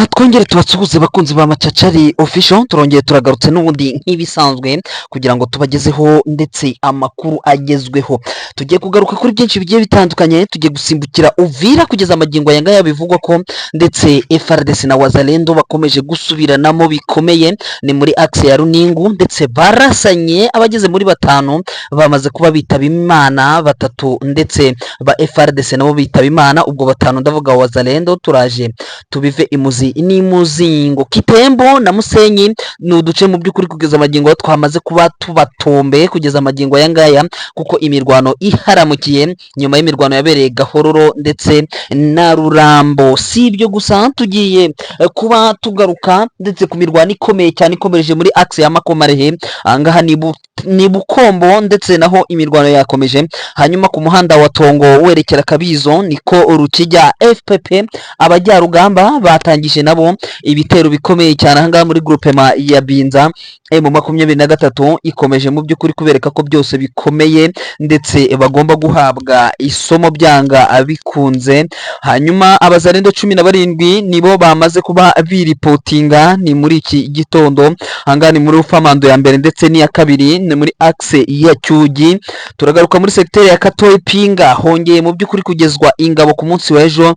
Reka twongere tubasuhuze, bakunzi ba Macacari Official. Turongeye turagarutse n'ubundi nk'ibisanzwe kugira ngo tubagezeho ndetse amakuru agezweho. Tugiye kugaruka kuri byinshi bigiye bitandukanye. Tugiye gusimbukira Uvira. Kugeza amagingo aya ngaya bivugwa ko ndetse FARDC na Wazalendo bakomeje gusubiranamo bikomeye. Ni muri axe ya Runingu, ndetse barasanye, abageze muri batanu bamaze kuba bitaba Imana, batatu ndetse ba FARDC nabo bitaba Imana. Ubwo batanu ndavuga Wazalendo. Turaje tubive imuzi n'imuzingo. Kitembo na Musenyi ni uduce mu by'ukuri kugeza amagingo twamaze kuba tubatombe kugeza amagingo aya ngaya, kuko imirwano iharamukiye nyuma y'imirwano yabereye Gahororo ndetse na Rurambo. Si ibyo gusa, tugiye kuba tugaruka ndetse ku mirwano ikomeye cyane ikomereje muri axe ya Makomarehe. Ahangaha ni Bukombo, ndetse naho imirwano yakomeje. Hanyuma ku muhanda wa Tongo werekera Kabizo, niko Rukijya FPP abajyarugamba batangije nabo ibitero bikomeye cyane ahangaha muri groupement ya Binza. M23 ikomeje mu by'ukuri kubereka ko byose bikomeye, ndetse bagomba guhabwa isomo byanga bikunze. Hanyuma Abazalendo 17 nibo bamaze kuba biripotinga, ni muri iki gitondo. Ahangaha ni muri Rufamando ya mbere ndetse n'iya kabiri, ni muri axe ya Cyugi. Turagaruka muri secteur ya Katoyi Pinga, hongeye mu by'ukuri kugezwa ingabo ku munsi w'ejo,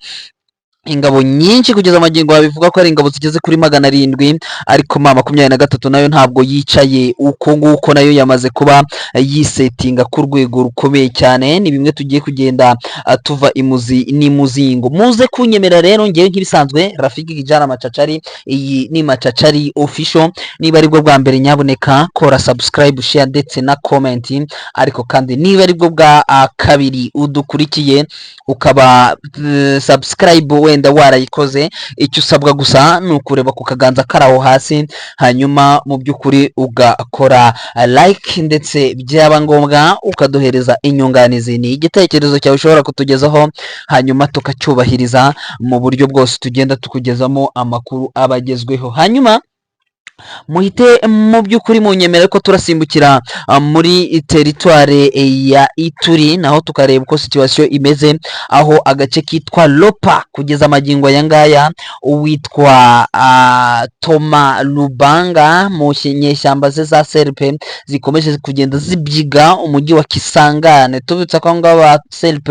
ingabo nyinshi. Kugeza amagingo bivuga ko ari ingabo zigeze kuri 700. Ariko M23 nayo ntabwo yicaye uko nguko, nayo yamaze kuba yisetinga ku rwego rukomeye cyane. Ni bimwe tugiye kugenda tuva imuzi n'imuzingo. Muze kunyemera rero, ngewe nk'ibisanzwe Rafiki Kijana Macacari, iyi ni Macacari Official. Niba aribwo bwa mbere, nyabuneka kora subscribe, share ndetse na comment. Ariko kandi niba aribwo bwa kabiri udukurikiye, ukaba subscribe wenda warayikoze, icyo usabwa gusa ni ukureba ku kaganza kari aho hasi, hanyuma mu by'ukuri ugakora like, ndetse byaba ngombwa ukaduhereza inyunganizi. Ni igitekerezo cyawe ushobora kutugezaho, hanyuma tukacyubahiriza mu buryo bwose tugenda tukugezamo amakuru aba agezweho. Hanyuma muhite mu by'ukuri munyemere ko turasimbukira muri teritware ya Ituri, naho tukareba uko situation imeze, aho agace kitwa Lopa kugeza amagingo aya ngaya uwitwa Toma Lubanga mu nyeshyamba ze za CRP zikomeje kugenda zibyiga umujyi wa Kisangane. Tubibutsa ko aho ngaho ba CRP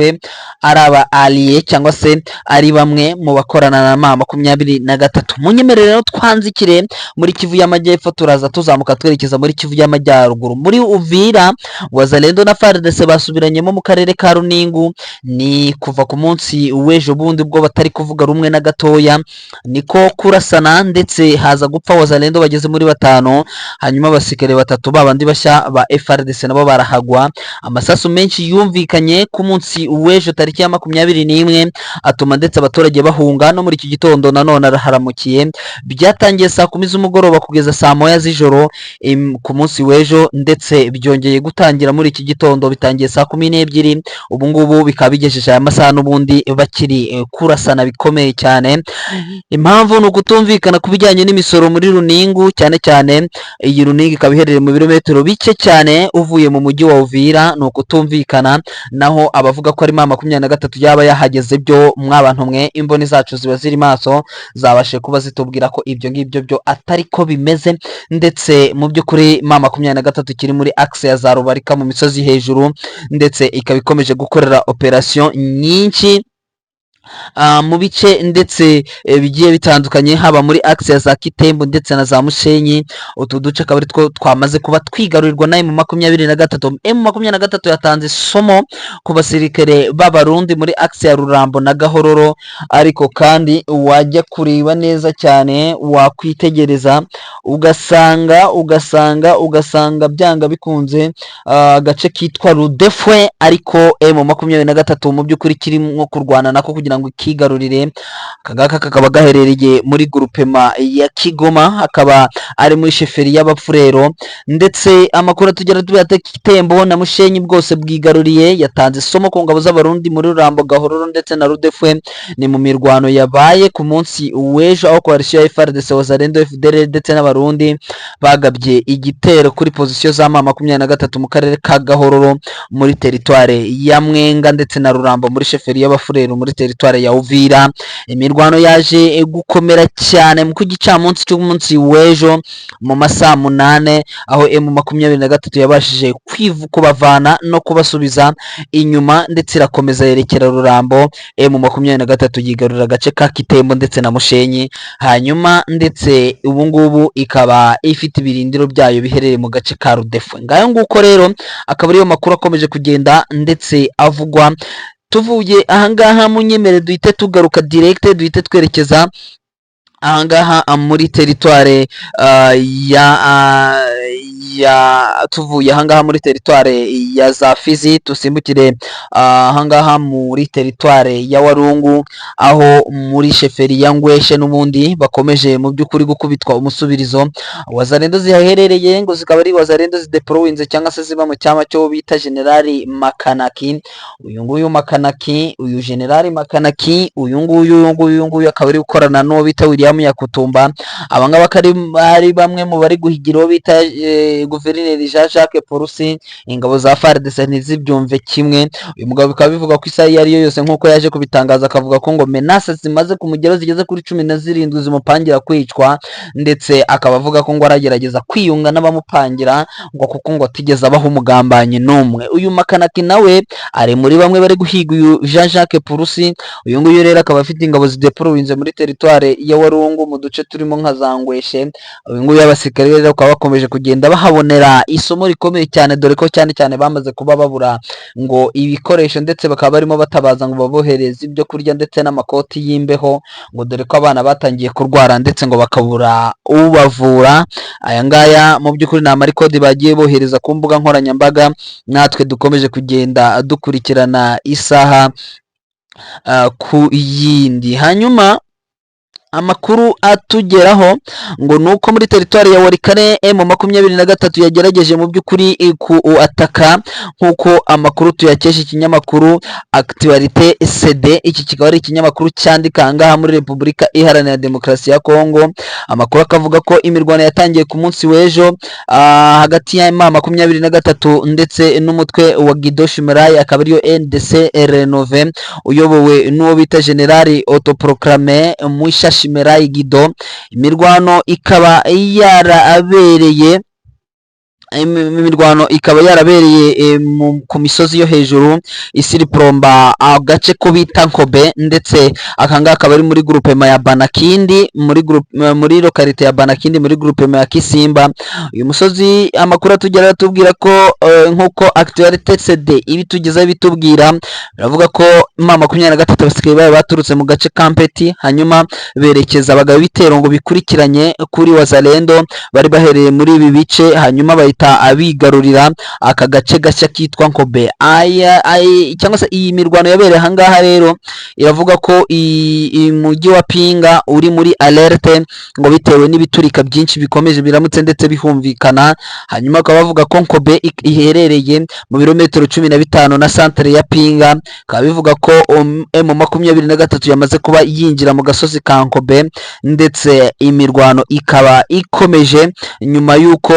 ari aba allié cyangwa se ari bamwe mu bakorana na M23. Munyemerere rero twanzikire muri Kivu y'Amajyepfo, turaza tuzamuka twerekeza muri Kivu y'Amajyaruguru. Muri Uvira, Wazalendo na FARDC basubiranyemo mu karere ka Runingu. Ni kuva ku munsi w'ejo bundi ubwo batari kuvuga rumwe na gatoya, niko kurasana, ndetse haza gupfa Wazalendo bageze muri batanu, hanyuma abasirikare batatu babandi bashya ba FARDC nabo barahagwa. Amasasu menshi yumvikanye ku munsi w'ejo tariki ya 21 atuma ndetse abaturage bahunga. No muri iki gitondo nanone araharamukiye. Byatangiye saa 10 z'umugoroba kugeza saa 1 z'ijoro ku munsi w'ejo, ndetse byongeye gutangira muri iki gitondo, bitangiye saa 12, ubu ngubu bikaba bigejeje aya masaha n'ubundi bakiri kurasana bikomeye cyane. Impamvu ni ukutumvikana ku bijyanye n'imisoro muri Runingu cyane cyane. Iyi Runingu ikaba iherereye mu birometero bike cyane uvuye mu mujyi wa Uvira. Ni ukutumvikana. Naho abavuga ko ari M23 yaba yahageze, byo mwabantu mwe, imboni zacu ziba ziri maso, zabashe kuba zitubwira ko ibyo ngibyo byo atari ko bimeze. Ndetse mu by'ukuri M23 kiri muri axe ya za Rubarika mu misozi hejuru, ndetse ikaba ikomeje gukorera operation nyinshi mu bice ndetse bigiye bitandukanye, haba muri axe ya za Kitembo ndetse na za Mushenyi. Utu duce akaba ari two twamaze kuba twigarurirwa na M23. M23 yatanze isomo ku basirikare b'Abarundi muri axe ya Rurambo na Gahororo. Ariko kandi wajya kureba neza cyane, wakwitegereza ugasanga byanga bikunze agace kitwa Rudefwe, ariko M23 mu by'ukuri kirimo kurwana nako kugira ngo ikigarurire. Aka ngaka kakaba gaherereye muri groupement ya Kigoma, hakaba ari muri chefferie y'Abapfurero. Ndetse amakuru atugera tubwira ati Kitembo na Mushenyi bwose bwigaruriye. Yatanze isomo ku ngabo z'Abarundi muri Rurambo, Gahororo ndetse na Rudefwe. Ni mu mirwano yabaye ku munsi w'ejo, aho coalition ya FARDC, Wazalendo, FDLR ndetse n'Abarundi bagabye igitero kuri position za M23 mu karere ka Gahororo muri teritware ya Mwenga, ndetse na Rurambo muri chefferie y'Abafurero muri teritware teritwari ya Uvira. Imirwano yaje gukomera cyane mu gicamunsi cy'umunsi w'ejo mu masaa 8, aho M23 yabashije kubavana no kubasubiza inyuma, ndetse irakomeza yerekera Rurambo. M23 yigarurira agace ka Kitembo ndetse na Mushenyi, hanyuma ndetse ubu ngubu ikaba ifite ibirindiro byayo biherereye mu gace ka Rudefu. Ngayo nguko rero, akaba ariyo makuru akomeje kugenda ndetse avugwa. Tuvuye ahangaha, munyemere duhite tugaruka direct, duhite twerekeza ahangaha muri teritware ya tuvuye ahangaha muri teritware ya za Fizi, dusimbukire ahangaha muri teritware ya Warungu, aho muri chefferie ya Ngweshe n'ubundi bakomeje mu by'ukuri gukubitwa umusubirizo. Wazalendo zihaherereye ngo zikaba ari Wazalendo zideployinze cyangwa se ziba mu cyama cyo bita Generali Makanaki. Uyu nguyu Makanaki, uyu Generali Makanaki, uyu nguyu, uyu nguyu, uyu nguyu akaba ari gukorana n'uwo bita William Yakutumba. Aba ngaba ari bamwe mu bari guhigira uwo bita Guverineri Jean Jacques Purusi. Ingabo za FARDC ntizibyumve kimwe. Uyu mugabo bikaba bivuga ko isaha iyo ari yo yose, nk'uko yaje kubitangaza, akavuga ko ngo menaces zimaze kumugeraho zigeze kuri 17 zimupangira kwicwa, ndetse akaba avuga ko ngo aragerageza kwiyunga n'abamupangira, ngo kuko ngo atigeze abaho umugambanyi n'umwe. Uyu Makanaki nawe ari muri bamwe bari guhiga uyu Jean Jacques Purusi. Uyu nguyu rero akaba afite ingabo zideployinze muri teritware ya Warungu mu duce turimo nka za Ngweshe. Uyu nguyu abasirikare rero bakaba bakomeje kugenda bahabonera isomo rikomeye cyane, dore ko cyane cyane bamaze kuba babura ngo ibikoresho, ndetse bakaba barimo batabaza ngo babohereze ibyo kurya ndetse n'amakoti y'imbeho, ngo dore ko abana batangiye kurwara ndetse ngo bakabura ubavura. Aya ngaya mu by'ukuri ni amarikodi bagiye bohereza ku mbuga nkoranyambaga, natwe dukomeje kugenda dukurikirana isaha ku yindi. Hanyuma amakuru atugeraho ngo ni uko muri teritwari ya Walikale M23 yagerageje mu by'ukuri ku ataka, nk'uko amakuru tuyakesha ikinyamakuru Actualité CD. Iki kikaba ari ikinyamakuru cyandika ahangaha muri Repubulika Iharanira Demokarasi ya Kongo. Amakuru akavuga ko imirwano yatangiye ku munsi w'ejo hagati ya M23 ndetse n'umutwe wa Guido Shimerayi, akaba ariyo NDC Rénové, uyobowe n'uwo bita Generali autoproclamé Mwisha Shimerayi Guido. Imirwano ikaba yarabereye ku misozi yo hejuru isiriporomba agace ko bita Nkobe, ndetse aka ngaka akaba ari muri groupement ya Banakindi, muri localité ya Banakindi, muri groupement ya Kisimba. Uyu musozi, amakuru atugera atubwira ko nk'uko Actualité CD ibitugezaho ibitubwira, biravuga ko M23 abasigaye bayo baturutse mu gace ka Mpeti, hanyuma berekeza abagabo ibitero ngo bikurikiranye kuri Wazalendo bari bahereye muri ibi bice, hanyuma bahita abigarurira aka gace gashya kitwa Nkobe. Aya, cyangwa se iyi mirwano yabereye ahangaha rero iravuga ko mujyi wa Pinga uri muri alerte, ngo bitewe n'ibiturika byinshi bikomeje biramutse ndetse bihumvikana. Hanyuma bakaba bavuga ko Nkobe iherereye mu birometero 15 na santere ya Pinga. Bikaba bivuga ko M23 yamaze kuba yinjira mu gasozi ka Nkobe, ndetse imirwano ikaba ikomeje nyuma y'uko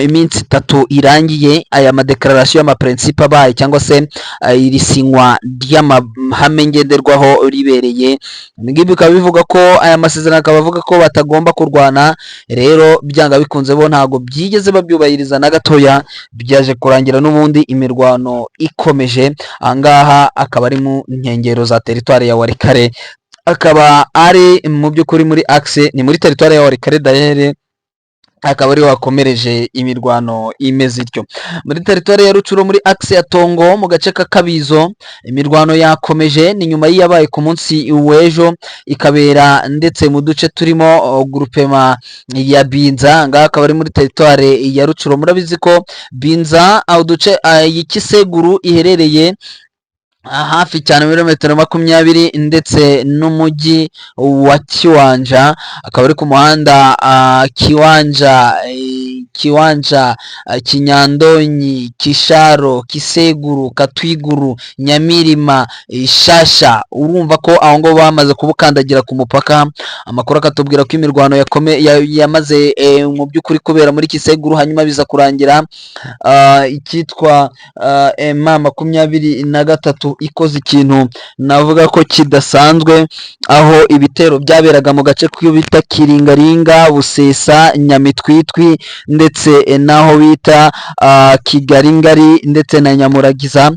iminsi 3 irangiye aya madéclarations y'amaprincipes abaye, cyangwa se iri sinywa ry'amahame ngenderwaho ribereye. Ibi ngibi bikaba bivuga ko aya masezerano akaba avuga ko batagomba kurwana. Rero byanga bikunze bo ntabwo byigeze babyubahiriza na gatoya, byaje kurangira n'ubundi imirwano ikomeje. Ahangaha akaba ari mu nkengero za teritwari ya Walikale, akaba ari mu by'ukuri muri axe, ni muri teritwari ya Walikale d'ailleurs, akaba ariho hakomereje imirwano imeze ityo. Muri teritwari ya Rutshuru, muri axe ya Tongo, mu gace ka Kabizo, imirwano yakomeje. Ni nyuma y'iyabaye ku munsi w'ejo, ikabera ndetse mu duce turimo groupement ya Binza. Ngaha akaba ari muri teritwari ya Rutshuru. Murabizi ko Binza, uduce y'Ikiseguru iherereye hafi cyane, ibirometero 20 ndetse n'umujyi wa Kiwanja, akaba ari ku muhanda Kiwanja. Kiwanja, Kinyandonyi, Kisharo, Kiseguru, Katwiguru, Nyamirima, Shasha. Urumva ko aho ngaho bamaze kubukandagira ku mupaka. Amakuru akatubwira ko imirwano yamaze mu by'ukuri kubera muri Kiseguru, hanyuma biza kurangira icyitwa M23 ikoze ikintu navuga ko kidasanzwe, aho ibitero byaberaga mu gace ko bita Kiringaringa, Busesa, Nyamitwitwi ndetse n'aho bita Kigaringari ndetse na Nyamuragiza,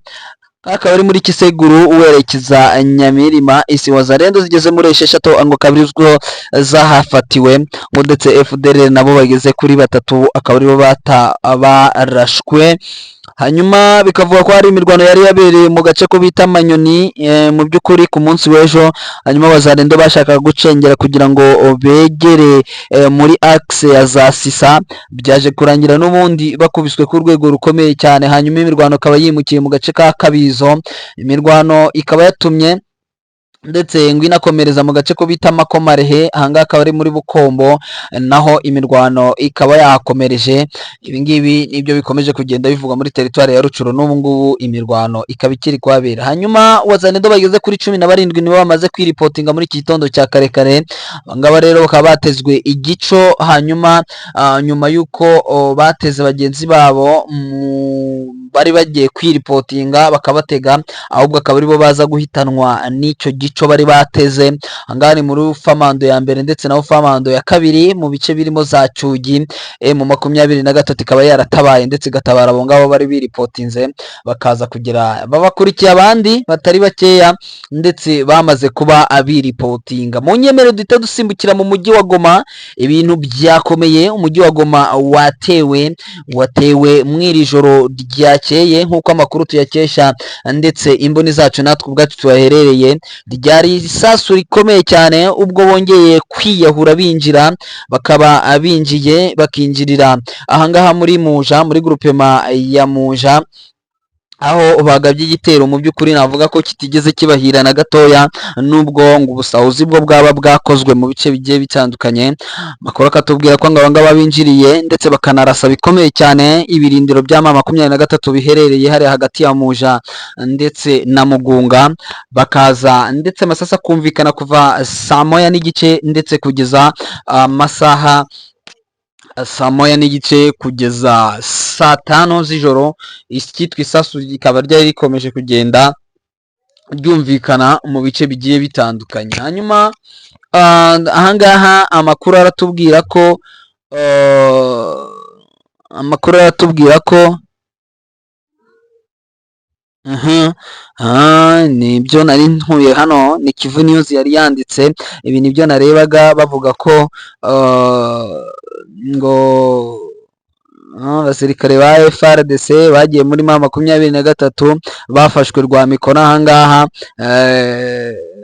akaba ari muri Kiseguru werekeza Nyamirima. Isi Wazalendo zigeze muri 6 ngo akaba arizwo zahafatiwe, ngo ndetse FDLR nabo bageze kuri batatu akaba aribo bata barashwe. Hanyuma bikavuga ko hari imirwano yari yabereye mu gace ko bita Manyoni mu by'ukuri ku munsi w'ejo. Hanyuma Wazalendo bashakaga gucengera kugira ngo begere muri axe ya za Sisa, byaje kurangira n'ubundi bakubiswe ku rwego rukomeye cyane. Hanyuma imirwano ikaba yimukiye mu gace ka Kabizo, imirwano ikaba yatumye ndetse ngo inakomereza mu gace ko bita Makomarehe, ahangaha akaba ari muri Bukombo, naho imirwano ikaba yahakomereje. Ibi ngibi nibyo bikomeje kugenda bivugwa muri teritwari ya Rucuru, n'ubu ngubu imirwano ikaba ikiri kuhabera. Hanyuma Wazalendo bageze kuri 17 nibo bamaze kwiripotinga muri iki gitondo cya kare kare. Aba ngaba rero bakaba batezwe igico, hanyuma nyuma y'uko bateze bagenzi babo bari bagiye kwiripotinga bakabatega, ahubwo akaba aribo baza guhitanwa n'icyo gico bari bateze. Ahangaha ni muri Famando ya mbere ndetse na Famando ya kabiri, mu bice birimo za Cyugi. M23 ikaba yaratabaye ndetse igatabara abo ngabo bari biripotinze, bakaza kugera babakurikiye abandi batari bakeya ndetse bamaze kuba abiripotinga. Mu nyemere duhita dusimbukira mu mujyi wa Goma. Ibintu byakomeye, umujyi wa Goma watewe, watewe mu iri joro ryakeye, nk'uko amakuru tuyakesha ndetse imboni zacu natwe ubwacu tuhaherereye. Ryari isasu rikomeye cyane ubwo bongeye kwiyahura binjira, bakaba binjiye bakinjirira ahangaha muri Muja, muri grupema ya Muja, aho bagabye igitero mu by'ukuri navuga ko kitigeze kibahira na gatoya, nubwo ngo ubusahuzi bwo bwaba bwakozwe mu bice bigiye bitandukanye. Amakuru akatubwira ko ngo aba ngaba binjiriye ndetse bakanarasa bikomeye cyane ibirindiro bya M23 biherereye hariya hagati ya Muja ndetse na Mugunga, bakaza ndetse amasasu akumvikana kuva saa 1:30 ndetse kugeza amasaha saa 1:30 kugeza saa 5 z'ijoro. Icyitwa isasu rikaba ryari rikomeje kugenda ryumvikana mu bice bigiye bitandukanye. Hanyuma ahangaha amakuru aratubwira ko nibyo nari ntuye hano, ni Kivu News yari yanditse ibi, nibyo narebaga, bavuga ko ngo abasirikare ba FARDC bagiye muri M23 bafashwe rwa mikono. Ahangaha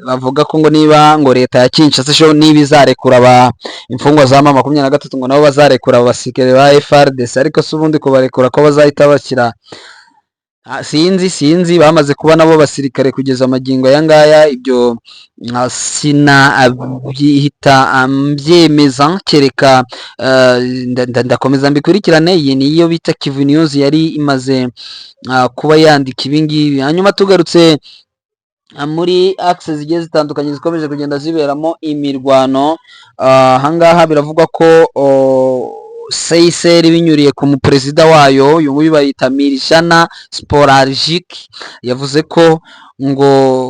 bavuga ko ngo niba ngo leta ya Kinshasa ejo niba izarekura aba imfungwa za M23, ngo nabo bazarekura abo basirikare ba FARDC. Ariko se ubundi kubarekura ko bazahita bashyira? Sinzi, sinzi, bamaze kuba nabo basirikare kugeza amagingo aya ngaya. Ibyo sinabyihita mbyemeza, kereka ndakomeza mbikurikirane. Iyi niyo bita Kivu News yari imaze kuba yandika ibi ngibi. Hanyuma tugarutse muri axe zigiye zitandukanye zikomeje kugenda ziberamo imirwano, ahangaha biravugwa ko CICR binyuriye ku muperezida wayo, uyu nguyu bayita Mirjana Spoljaric, yavuze ko ngo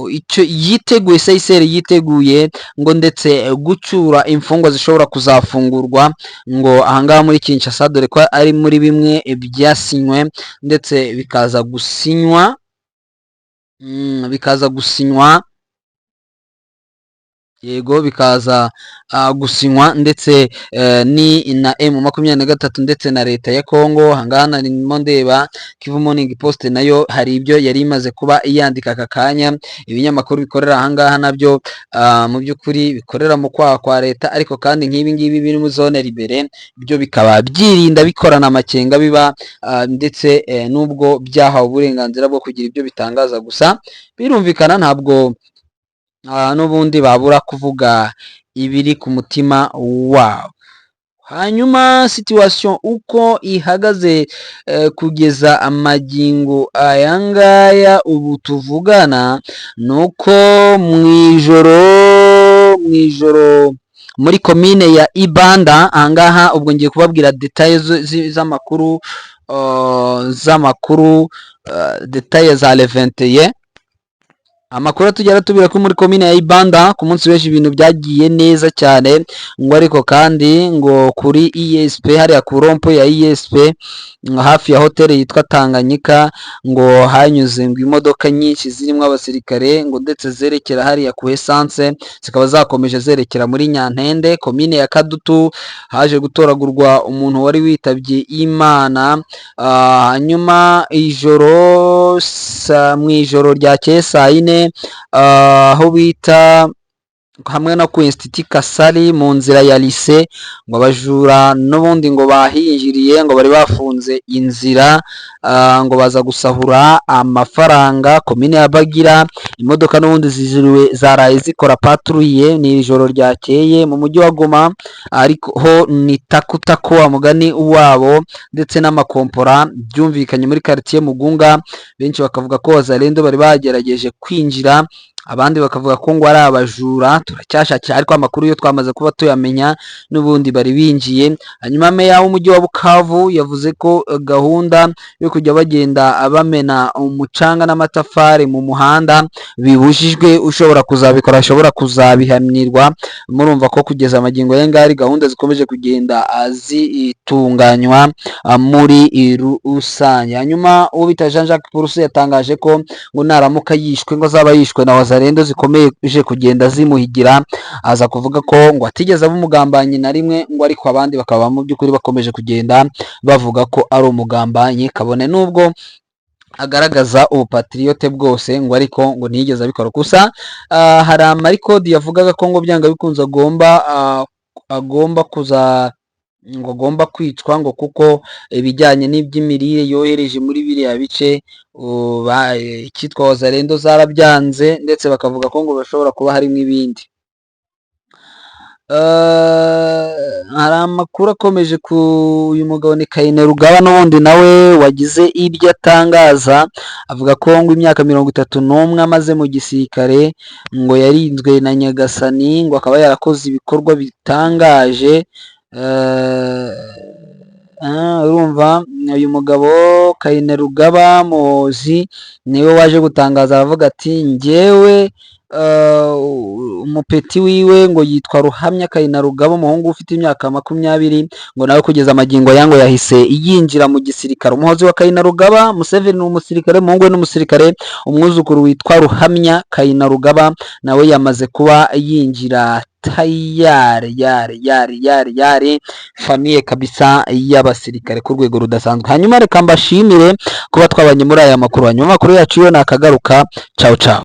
icyo yiteguye, CICR yiteguye ngo ndetse gucyura imfungwa zishobora kuzafungurwa ngo ahangaha muri Kinshasa, dore ko ari muri bimwe byasinywe ndetse bikaza gusinywa, yego, bikaza gusinywa ndetse ni na M23 ndetse na leta ya Congo. Ahangaha narimo ndeba Kivu Morning Post, nayo hari ibyo yari imaze kuba yandika aka kanya. Ibinyamakuru bikorera ahangaha nabyo mu by'ukuri bikorera mu kwaha kwa leta, ariko kandi nk'ibi ngibi biri muri zone libérée byo bikaba byirinda, bikorana amakenga, biba ndetse nubwo byahawe uburenganzira bwo kugira ibyo bitangaza, gusa birumvikana ntabwo n'ubundi babura kuvuga ibiri ku mutima wabo. Hanyuma situation uko ihagaze kugeza amagingo aya ngaya ubu tuvugana, ni uko mu ijoro muri komine ya Ibanda, ahangaha ubwo ngiye kubabwira détails z'amakuru, détails za le 21. Amakuru atugera tubwira ko muri komine ya Ibanda ku munsi w'ejo ibintu byagiye neza cyane, ngo ariko kandi ngo kuri ISP, hariya ku rond-point ya ISP, ngo hafi ya hoteli yitwa Tanganyika, ngo hanyuze ngo imodoka nyinshi zirimo abasirikare, ngo ndetse zerekera hariya ku essence, zikaba zakomeje zerekera muri Nyantende. Komine ya Kadutu haje gutoragurwa umuntu wari witabye Imana. Hanyuma ijoro mu ijoro ryakeye saa 4, aho bita hamwe no ku Institut Kasali mu nzira ya lycée, ngo abajura n'ubundi ngo bahinjiriye, ngo bari bafunze inzira, ngo baza gusahura amafaranga. Komine ya Bagira imodoka n'ubundi ziziriwe zaraye zikora patrouille, ni ijoro ryakeye. Mu mujyi wa Goma ariko ho ni takutako wa mugani wabo, ndetse n'amakompora byumvikanye muri quartier Mugunga. Benshi bakavuga ko Wazalendo bari bagerageje kwinjira, abandi bakavuga ko ngo ari abajura. Turacyashakira, ariko amakuru yo twamaze kuba tuyamenya, n'ubundi bari binjiye. Hanyuma meya w'umujyi wa Bukavu yavuze ko gahunda yo kujya bagenda bamena umucanga n'amatafari mu muhanda bibujijwe, ushobora kuzabikora ashobora kuzabihanirwa. Murumva ko kugeza amagingo y'angari gahunda zikomeje kugenda zitunganywa muri rusange. Hanyuma uwo bita Jean Jacques Purusi yatangaje ko ngo naramuka yishwe, ngo azaba yishwe na Wazalendo zikomeje kugenda zimuhigira. Aza kuvuga ko ngo atigeze aba umugambanyi na rimwe, ngo ariko abandi bakaba mu by'ukuri bakomeje kugenda bavuga ko ari umugambanyi, kabone n'ubwo agaragaza ubupatriote bwose, ngo ariko ngo ntiyigeze abikora. Gusa hari amarikodi yavugaga ko ngo byanga bikunze agomba kuza, ngo agomba kwicwa, ngo kuko ibijyanye n'iby'imirire yohereje muri biriya bice, icyitwa Wazalendo zarabyanze, ndetse bakavuga ko ngo bashobora kuba harimo ibindi. Hari amakuru akomeje ku uyu mugabo ni Kainerugaba, n'ubundi nawe wagize ibyo atangaza, avuga ko ngo imyaka 31 amaze mu gisirikare ngo yarinzwe na Nyagasani, ngo akaba yarakoze ibikorwa bitangaje. Urumva uyu mugabo Kainerugaba Muhozi niwe waje gutangaza, aravuga ati njyewe umupeti wiwe ngo yitwa Ruhamya Kainerugaba, umuhungu ufite imyaka 20, ngo nawe kugeza amagingo ya ngo yahise yinjira mu gisirikare. Umuhozi wa Kainerugaba, Museveni ni umusirikare, umuhungu we ni umusirikare, umwuzukuru witwa Ruhamya Kainerugaba nawe yamaze kuba yinjira tayari yari yari yari yari famille kabisa y'abasirikare ku rwego rudasanzwe. Hanyuma reka mbashimire kuba twabanye muri aya makuru. Hanyuma amakuru yacu yo nakagaruka. Ciao ciao.